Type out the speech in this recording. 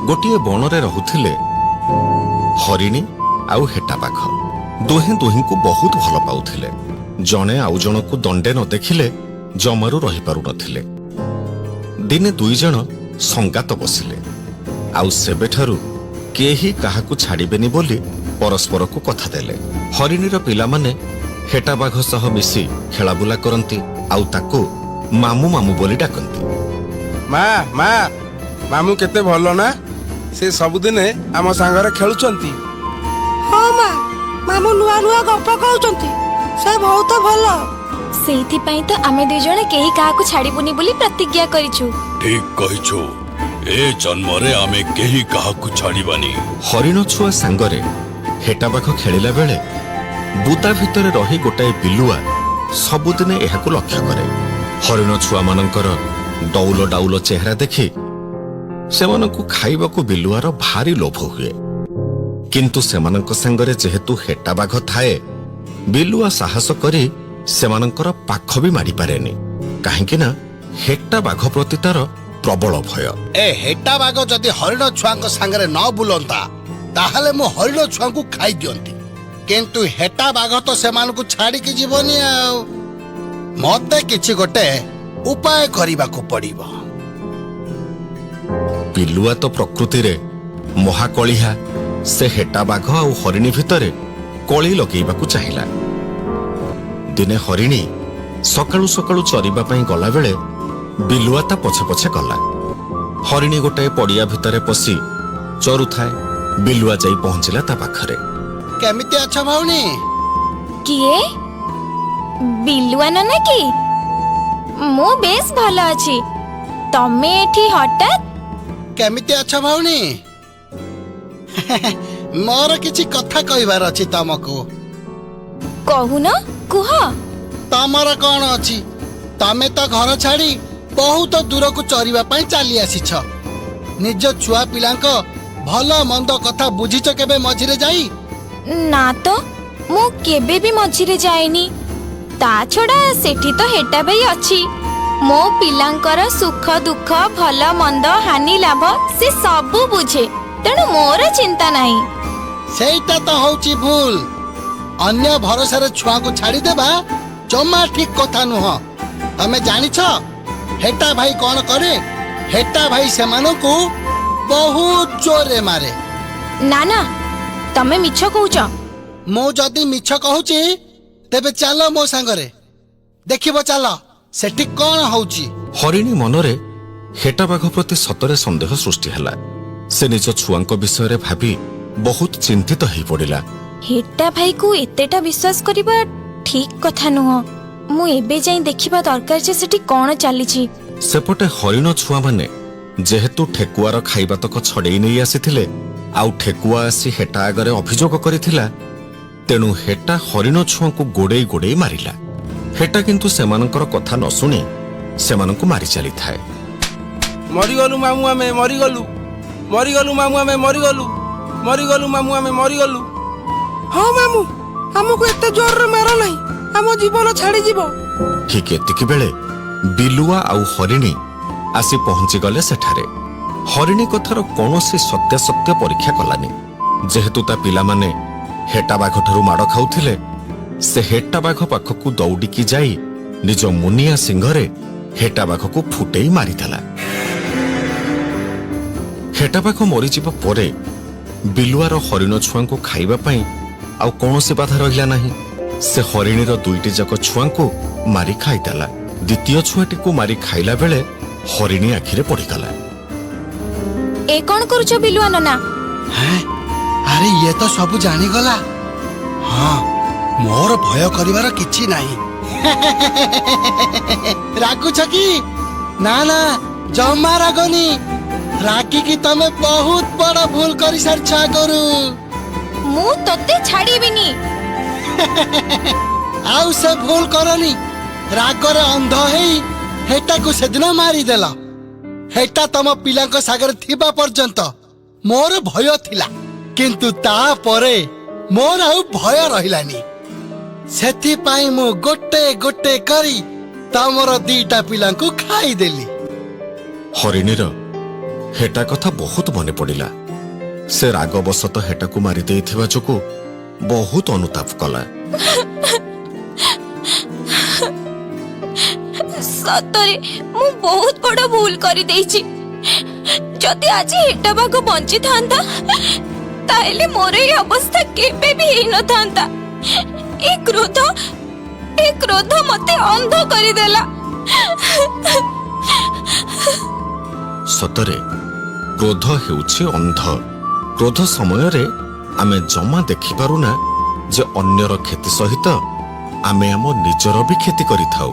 ଗୋଟିଏ ବଣରେ ରହୁଥିଲେ ହରିଣୀ ଆଉ ହେଟାବାଘ। ଦୁହେଁ ଦୁହିଁଙ୍କୁ ବହୁତ ଭଲ ପାଉଥିଲେ। ଜଣେ ଆଉ ଜଣକୁ ଦଣ୍ଡେ ନ ଦେଖିଲେ ଜମାରୁ ରହିପାରୁନଥିଲେ। ଦିନେ ଦୁଇ ଜଣ ସଙ୍ଗାତ ବସିଲେ, ଆଉ ସେବେଠାରୁ କେହି କାହାକୁ ଛାଡ଼ିବେନି ବୋଲି ପରସ୍ପରକୁ କଥା ଦେଲେ। ହରିଣୀର ପିଲାମାନେ ହେଟାବାଘ ସହ ମିଶି ଖେଳାବୁଲା କରନ୍ତି ଆଉ ତାକୁ ମାମୁଁ ମାମୁଁ ବୋଲି ଡାକନ୍ତି। ମା, ମା, ମାମୁଁ କେତେ ଭଲ ନା? ସେ ସବୁଦିନେ ଆମ ସାଙ୍ଗରେ ଖେଳୁଛନ୍ତି। ହଁ ମା, ମାମୁଁ ନୂଆ ନୂଆ ଗପ କହୁଛନ୍ତି। ସେ ବହୁତ ଭଲ। ସେଇଥିପାଇଁ ତ ଆମେ ଦୁଇ ଜଣ କେହି କାହାକୁ ଛାଡ଼ିବୁନି ବୋଲି ପ୍ରତିଜ୍ଞା କରିଛୁ। ଠିକ କହିଛୁ, ଏ ଜନ୍ମରେ ଆମେ କେହି କାହାକୁ ଛାଡ଼ିବାନି। ହରିଣ ଛୁଆ ସାଙ୍ଗରେ ହେଟାବାଘ ଖେଳିଲା ବେଳେ ବୁଦା ଭିତରେ ରହି ଗୋଟାଏ ବିଲୁଆ ସବୁଦିନେ ଏହାକୁ ଲକ୍ଷ୍ୟ କରେ। ହରିଣ ଛୁଆମାନଙ୍କର ଡଉଲ ଡାଉଲ ଚେହେରା ଦେଖି ସେମାନଙ୍କୁ ଖାଇବାକୁ ବିଲୁଆର ଭାରି ଲୋଭ ହୁଏ। କିନ୍ତୁ ସେମାନଙ୍କ ସାଙ୍ଗରେ ଯେହେତୁ ହେଟାବାଘ ଥାଏ, ବିଲୁଆ ସାହସ କରି ସେମାନଙ୍କର ପାଖ ବି ମାଡ଼ିପାରେନି, କାହିଁକି ନା ହେଟା ବାଘ ପ୍ରତି ତାର ପ୍ରବଳ ଭୟ। ଏ ହେଟା ବାଘ ଯଦି ହରିଣ ଛୁଆଙ୍କ ସାଙ୍ଗରେ ନ ବୁଲନ୍ତା, ତାହେଲେ ମୁଁ ହରିଣ ଛୁଆଙ୍କୁ ଖାଇ ଦିଅନ୍ତି। କିନ୍ତୁ ହେଟା ବାଘ ତ ସେମାନଙ୍କୁ ଛାଡିକି ଯିବନି। ଆଉ ମତେ କିଛି ଗୋଟେ ଉପାୟ କରିବାକୁ ପଡିବ। ବିଲୁଆ ତ ପ୍ରକୃତିରେ ମହାକଳିହା। ସେ ହେଟା ବାଘ ଆଉ ହରିଣୀ ଭିତରେ କଳି ଲଗେଇବାକୁ ଚାହିଁଲା। ଦିନେ ହରିଣୀ ସକାଳୁ ସକାଳୁ ଚରିବା ପାଇଁ ଗଲାବେଳେ ବିଲୁଆ ତା ପଛେ ପଛେ ଗଲା। ହରିଣୀ ଗୋଟାଏ ପଡ଼ିଆ ଭିତରେ ପଶି ଚରୁଥାଏ। ବିଲୁଆ ଯାଇ ପହଞ୍ଚିଲା ତା ପାଖରେ। କେମିତି ଅଛ ଭଉଣୀ? କିଏ, ବିଲୁଆ ନନା କି? ମୁଁ ବେଶ ଭଲ ଅଛି। ତମେ ଏଠି ହଠାତ୍? କେମିତି ଅଛ ଭଉଣୀ? ମୋର କିଛି କଥା କହିବାର ଅଛି ତମକୁ। କହୁନ, କୁହ। ତମର କଣ ଅଛି? ତମେ ତ ଘର ଛାଡି ବହୁତ ଦୂରକୁ ଚରିବା ପାଇଁ ଚାଲି ଆସିଛ। ନିଜ ଛୁଆ ପିଲାଙ୍କ ଭଲ ମନ୍ଦ କଥା ବୁଝିଛ କେବେ ମଝିରେ ଯାଇ? ନା ତ, ମୁଁ କେବେ ବି ମଝିରେ ଯାଏନି। ତା ଛଡା ସେଠି ତ ହେଟା ଭାଇ ଅଛି। ମୋ ପିଲାଙ୍କର ସୁଖ ଦୁଃଖ, ଭଲ ମନ୍ଦ, ହାନି ଲାଭ ସେ ସବୁ ବୁଝେ। ତେଣୁ ମୋର ଚିନ୍ତା ନାହିଁ। ସେଇଟା ତ ହଉଛି ଭୁଲ। ଅନ୍ୟ ଭରସାରେ ଛୁଆଙ୍କୁ ଛାଡିଦେବା ଜମା ଠିକ କଥା ନୁହଁ। ତମେ ଜାଣିଛ ହେଟା ଭାଇ କଣ କରେ? ହେଟା ଭାଇ ସେମାନଙ୍କୁ ବହୁତ ଜୋରରେ ମାରେ। ନା ନା, ତମେ ମିଛ କହୁଛ। ମୁଁ ଯଦି ମିଛ କହୁଛି, ତେବେ ଚାଲ ମୋ ସାଙ୍ଗରେ, ଦେଖିବ ଚାଲ ସେଠି କଣ ହଉଛି। ହରିଣୀ ମନରେ ହେଟାବାଘ ପ୍ରତି ସତରେ ସନ୍ଦେହ ସୃଷ୍ଟି ହେଲା। ସେ ନିଜ ଛୁଆଙ୍କ ବିଷୟରେ ଭାବି ବହୁତ ଚିନ୍ତିତ ହୋଇପଡ଼ିଲା। ହେଟା ଭାଇକୁ ଏତେଟା ବିଶ୍ୱାସ କରିବା ଠିକ କଥା ନୁହଁ। ମୁଁ ଏବେ ଯାଇ ଦେଖିବା ଦରକାର ଯେ ସେଠି କଣ ଚାଲିଛି। ସେପଟେ ହରିଣ ଛୁଆମାନେ ଯେହେତୁ ଠେକୁଆର ଖାଇବା ତକ ଛଡେଇ ନେଇ ଆସିଥିଲେ ଆଉ ଠେକୁଆ ଆସି ହେଟା ଆଗରେ ଅଭିଯୋଗ କରିଥିଲା, ତେଣୁ ହେଟା ହରିଣ ଛୁଆଙ୍କୁ ଗୋଡେଇ ଗୋଡେଇ ମାରିଲା। ହେଟା କିନ୍ତୁ ସେମାନଙ୍କର କଥା ନ ଶୁଣି ସେମାନଙ୍କୁ ମାରି ଚାଲିଥାଏ। ମରିଗଲୁ ମାମୁଁ, ଆମେ ମରିଗଲୁ। ମରିଗଲୁ ମାମୁଁ, ଆମେ ମରିଗଲୁ। ମରିଗଲୁ ମାମୁଁ, ଆମେ ମରିଗଲୁ। ହଁ ମାମୁଁ, ଆମକୁ ଏତେ ଜୋରରେ ମାର ନାହିଁ, ଆମ ଜୀବନ ଛାଡିଯିବ। ଠିକ ଏତିକି ବେଳେ ବିଲୁଆ ଆଉ ହରିଣୀ ଆସି ପହଞ୍ଚିଗଲେ ସେଠାରେ। ହରିଣୀ କଥାର କୌଣସି ସତ୍ୟାସତ୍ୟ ପରୀକ୍ଷା କଲାନି। ଯେହେତୁ ତା ପିଲାମାନେ ହେଟା ବାଘଠାରୁ ମାଡ଼ ଖାଉଥିଲେ, ସେ ହେଟା ବାଘ ପାଖକୁ ଦୌଡ଼ିକି ଯାଇ ନିଜ ମୁନିଆ ଶିଙ୍ଘରେ ହେଟା ବାଘକୁ ଫୁଟେଇ ମାରିଦେଲା। ହେଟା ବାଘ ମରିଯିବା ପରେ ବିଲୁଆର ହରିଣ ଛୁଆଙ୍କୁ ଖାଇବା ପାଇଁ ଆଉ କୌଣସି ବାଧା ରହିଲା ନାହିଁ। ସେ ହରିଣୀର ଦୁଇଟି ଯାକ ଛୁଆଙ୍କୁ ମାରି ଖାଇଦେଲା। ଦ୍ୱିତୀୟ ଛୁଆଟିକୁ ମାରି ଖାଇଲା ବେଳେ ହରିଣୀ ଆଖିରେ ପଡ଼ିଗଲା। ଏ କଣ କରୁଛ ବିଲୁଆ ନନା? ହେଁ? ଆରେ, ଇଏ ତ ସବୁ ଜାଣିଗଲା। ହଁ, ମୋର ଭୟ କରିବାର କିଛି ନାହିଁ। ରାଗୁଛ କି? ନା ନା, ଜମା ରାଗନି। ରାଗିକି ତମେ ବହୁତ ବଡ ଭୁଲ କରିସାରିଛ ଆଗରୁ। ମୁଁ ତୋତେ ଛାଡ଼ିବିନି। ଆଉ ସେ ଭୁଲ କରନି। ରାଗରେ ଅନ୍ଧ ହେଇ ହେଟାକୁ ସେଦିନ ମାରିଦେଲ। ହେଟା ତମ ପିଲାଙ୍କ ସାଙ୍ଗରେ ଥିବା ପର୍ଯ୍ୟନ୍ତ ମୋର ଭୟ ଥିଲା, କିନ୍ତୁ ତାପରେ ମୋର ଆଉ ଭୟ ରହିଲାନି। ସେଥିପାଇଁ ମୁଁ ଗୋଟେ ଗୋଟେ କରି ତମର ଦିଟା ପିଲାଙ୍କୁ ଖାଇଦେଲି। ହରିଣୀର ହେଟା କଥା ବହୁତ ମନେ ପଡ଼ିଲା। ସେ ରାଗବଶତଃ ହେଟାକୁ ମାରି ଦେଇଥିବା ଯୋଗୁଁ ବହୁତ ଅନୁତାପ କଲା। ସତରେ ମୁଁ ବହୁତ ବଡ ଭୁଲ କରିଦେଇଛି। ଯଦି ଆଜି ହେଟା ବାଘ ବଞ୍ଚିଥାନ୍ତା, ତାହେଲେ ମୋର ଏଇ ଅବସ୍ଥା କେବେ ବି ହେଇନଥାନ୍ତା। ଏ କ୍ରୋଧ, ଏ କ୍ରୋଧ ମତେ ଅନ୍ଧ କରିଦେଲା। ସତରେ କ୍ରୋଧ ହେଉଛି ଅନ୍ଧ। କ୍ରୋଧ ସମୟରେ ଆମେ ଜମା ଦେଖିପାରୁନା ଯେ ଅନ୍ୟର କ୍ଷତି ସହିତ ଆମେ ଆମ ନିଜର ବି କ୍ଷତି କରିଥାଉ।